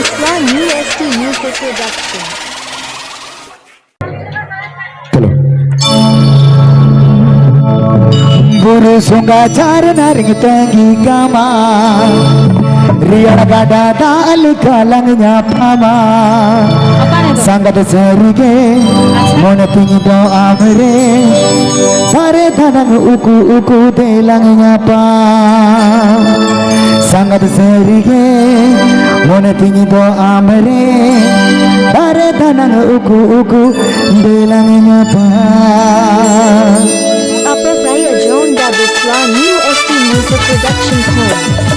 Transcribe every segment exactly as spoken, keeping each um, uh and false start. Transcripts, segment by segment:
Biswa New S T Music Production. Hello. ᱵᱩᱨᱩ ᱥᱚᱸᱜᱟ ᱡᱷᱟᱨᱱᱟ ᱨᱮᱧ ᱛᱟᱺᱜᱤ ᱠᱟᱢᱟ, ᱨᱮᱭᱟᱲ ᱜᱟᱰᱟ ᱫᱟᱜ ᱞᱮᱠᱟ ᱞᱟᱝ ᱧᱟᱯᱟᱢᱟ᱾ ᱚᱠᱟᱨᱮ ᱫᱚ? ᱥᱟᱸᱜᱟᱛ ᱥᱟᱹᱨᱤᱜᱮ ᱟᱪᱪᱷᱟ᱾ ᱢᱚᱱᱮ ᱛᱤᱧ ᱫᱚ ᱟᱢᱨᱮ, ᱫᱟᱨᱮ ᱫᱟᱱᱟᱝ ᱩᱠᱩ ᱩᱠᱩ ᱛᱮᱞᱟᱝ ᱧᱟᱯᱟᱢ᱾ ᱥᱟᱸᱜᱟᱛ ᱥᱟᱹᱨᱤᱜᱮ ᱢᱚᱱᱮ ᱛᱤᱧ ᱫᱚ ᱟᱢᱨᱮ, ᱫᱟᱨᱮ ᱫᱟᱱᱟᱝ ᱩᱠᱩ ᱩᱠᱩ ᱫᱮᱞᱟᱝ ᱧᱟᱯᱟᱢ᱾ ᱟᱯᱮ ᱯᱮ ᱟᱸᱡᱚᱢ ᱫᱟ ᱵᱤᱥᱣᱟ New S T Music Production ᱠᱷᱚᱱ᱾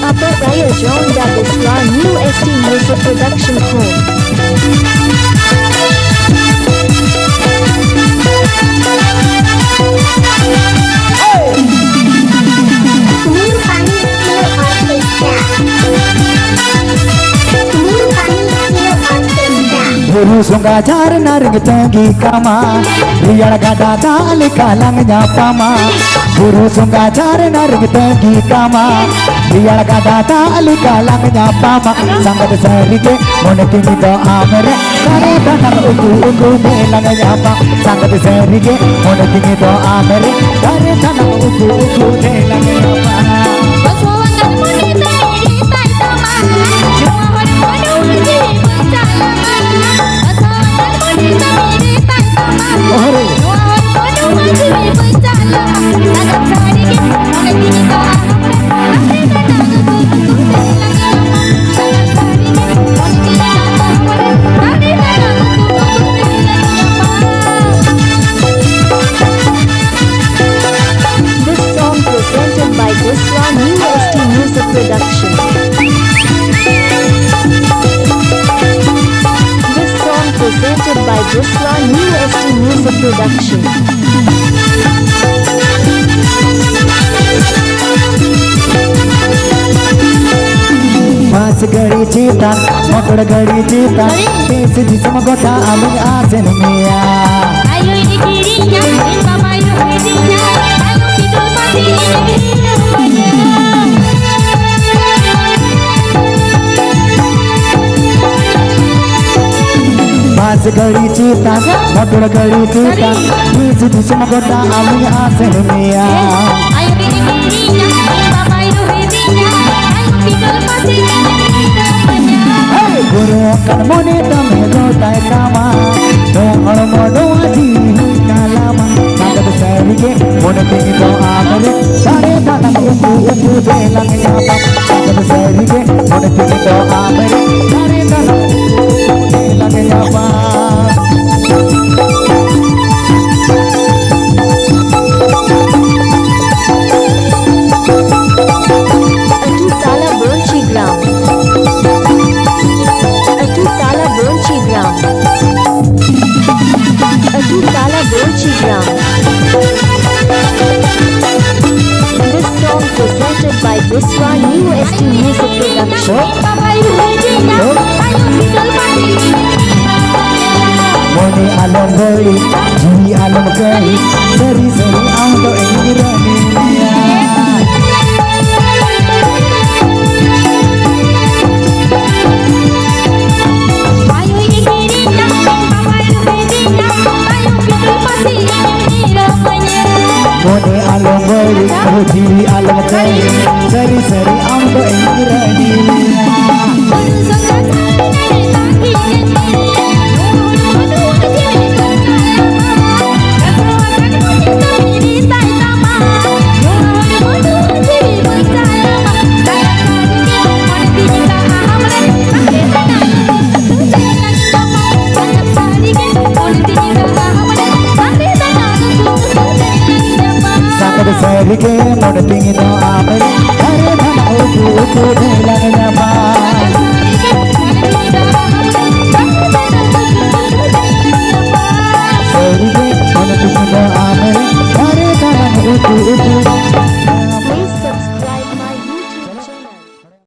ᱟᱯᱮ ᱯᱮ ᱟᱸᱡᱚᱢ ᱫᱟ ᱵᱤᱥᱣᱟ New S T Music Production ᱠᱷᱚᱱ᱾ ᱵᱩᱨᱩ ᱥᱚᱸᱜᱟ ᱡᱷᱟᱨᱱᱟ ᱨᱮᱜᱮ ᱛᱟᱺᱜᱤ ᱠᱟᱢᱟ, ᱨᱮᱭᱟᱲ ᱜᱟᱰᱟ ᱫᱟᱜ ᱞᱮᱠᱟ ᱞᱟᱝ ᱧᱟᱯᱟᱢᱟ᱾ ᱵᱩᱨᱩ ᱥᱚᱸᱜᱟ ᱡᱷᱟᱨᱱᱟ ᱨᱮᱜᱮ ᱛᱟᱺᱜᱤ ᱠᱟᱢᱟ, ᱨᱮᱭᱟᱲ ᱜᱟᱰᱟ ᱫᱟᱜ ᱞᱮᱠᱟ ᱞᱟᱝ ᱧᱟᱯᱟᱢᱟ᱾ ᱥᱟᱸᱜᱟᱛ ᱥᱟᱹᱨᱤᱜᱮ ᱢᱚᱱᱮ ᱛᱤᱧ ᱫᱚ ᱟᱢᱨᱮ, ᱫᱟᱨᱮ ᱫᱟᱱᱟᱝ ᱩᱠᱩ ᱩᱠᱩ ᱛᱮᱞᱟᱝ ᱧᱟᱯᱟᱢ᱾ ᱥᱟᱸᱜᱟᱛ ᱥᱟᱹᱨᱤᱜᱮ ᱢᱚᱱᱮ ᱛᱤᱧ ᱫᱚ ᱟᱢᱨᱮ, ᱫᱟᱨᱮ ᱫᱟᱱᱟᱝ ᱩᱠᱩ ᱩᱠᱩ ᱛᱮᱞᱟᱝ ᱧᱟᱯᱟᱢ᱾ This song presented by Biswa New S T Music Production. This song presented by Biswa New S T Music Production. ᱵᱟᱥ ᱜᱟᱹᱰᱤ ᱪᱮᱛᱟᱱ, ᱢᱚᱴᱚᱨ ᱜᱟᱹᱰᱤ ᱪᱮᱛᱟᱱ, ᱫᱮᱥ ᱫᱤᱥᱚᱢ ᱜᱚᱴᱟ ᱟᱢᱤᱧ ᱟᱥᱮᱱ ᱢᱮᱭᱟ᱾ ᱟᱭᱳᱭ ᱤᱫᱤᱭᱤᱧᱟ, ᱤᱧ ᱵᱟᱵᱟᱭ ᱤᱫᱤᱭᱤᱧᱟ, ᱟᱭᱳ ᱠᱤᱫᱩ ᱵᱟᱹᱫᱤ ᱤᱧ ᱦᱤᱲᱤᱧ ᱟᱢᱟ᱾ ᱜᱟᱹᱲᱤ ᱪᱮᱛᱟᱱ, ᱢᱚᱴᱚᱨ ᱜᱟᱹᱲᱤ ᱪᱮᱛᱟᱱ, ᱥᱟᱹᱨᱤ᱾ ᱫᱤᱥ ᱫᱤᱥᱚᱢ ᱜᱚᱴᱟ ᱟᱢᱤᱧ ᱟᱥᱮᱱ ᱢᱮᱭᱟ᱾ ᱮ, ᱟᱭᱳ ᱛᱤᱨᱮ ᱦᱤᱲᱤᱧᱟ, ᱵᱟᱵᱟᱭ ᱨᱩᱦᱤᱫᱤᱧᱟ, ᱟᱭᱳ ᱯᱤᱴᱚᱞ ᱯᱟᱥᱮ ᱮᱱᱮᱡ ᱨᱟᱹᱯᱟᱹᱧᱟ᱾ ᱦᱮ, ᱵᱩᱨᱩ ᱟᱠᱟᱱ ᱢᱚᱱᱮ ᱛᱟᱢᱮ ᱜᱚᱴᱟᱭ ᱛᱟᱢᱟ, ᱱᱚᱣᱟ ᱦᱚᱲᱢᱚ ᱱᱚᱣᱟ ᱡᱤᱣᱤ ᱦᱩᱭ ᱠᱟᱞᱟᱢᱟ᱾ ᱥᱟᱸᱜᱟᱛ ᱥᱟᱹᱨᱤ ᱜᱮ ᱢᱚᱱᱮ ᱛᱤᱧ ᱫᱚ ᱟᱢ ᱨᱮ, ᱫᱟᱲᱮ ᱫᱟᱱᱟᱝ ᱩᱠᱩ ᱩᱠᱩ ᱫᱮᱞᱟᱝ ᱧᱟᱯᱟᱢ᱾ ᱥᱟᱸᱜᱟᱛ ᱥᱟᱹᱨᱤ ᱜᱮ ᱢᱚᱱᱮ ᱛᱤᱧ ᱫᱚ ᱟᱢ ᱨᱮ, ᱫᱟᱲᱮ ᱫᱟᱱᱟᱝ ᱩᱠᱩ ᱩᱠᱩ ᱫᱮᱞᱟᱝ ᱧᱟᱯᱟᱢ᱾ Atu Tala Bolchi Ground. Atu Tala Bolchi Ground. Atu Tala Bolchi Ground. This song presented by Biswa New S T Music Production. ᱢᱚᱱᱮ ᱟᱞᱚᱢ ᱵᱟᱹᱲᱤᱡ, ᱡᱤᱣᱤ ᱟᱞᱚᱢ ᱠᱟᱹᱲᱤᱡ, ᱥᱟᱹᱨᱤ ᱥᱟᱹᱨᱤ ᱟᱢ ᱫᱚ ᱤᱧ ᱨᱟᱹᱱᱤ ᱢᱮᱭᱟ᱾ ᱟᱭᱳᱭ ᱮᱜᱮᱨᱤᱧᱟ, ᱵᱟᱵᱟᱭ ᱨᱚᱦᱮᱫᱤᱧᱟ, ᱟᱭᱳ ᱯᱤᱴᱩ ᱯᱟᱹᱥᱤ ᱤᱧ ᱨᱟᱹᱯᱟᱹᱧᱟ᱾ ᱢᱚᱱᱮ ᱟᱞᱚᱢ ᱵᱟᱹᱲᱤᱡ, ᱡᱤᱣᱤ ᱟᱞᱚᱢ ᱠᱟᱹᱲᱤᱡ, ᱥᱟᱹᱨᱤ ᱥᱟᱹᱨᱤ ᱟᱢ ᱫᱚ ᱤᱧ ᱨᱟᱹᱱᱤ ᱢᱮᱭᱟ᱾ ᱥᱟᱸᱜᱟᱛ ᱥᱟᱹᱨᱤ ᱜᱮ ᱢᱚᱱᱮ ᱛᱤᱧ ᱫᱚ ᱟᱢ ᱨᱮ, ᱫᱟᱨᱮ ᱫᱷᱟᱱᱟ ᱩᱠᱩ ᱩᱠᱩ ᱰᱷᱮᱞᱟᱝ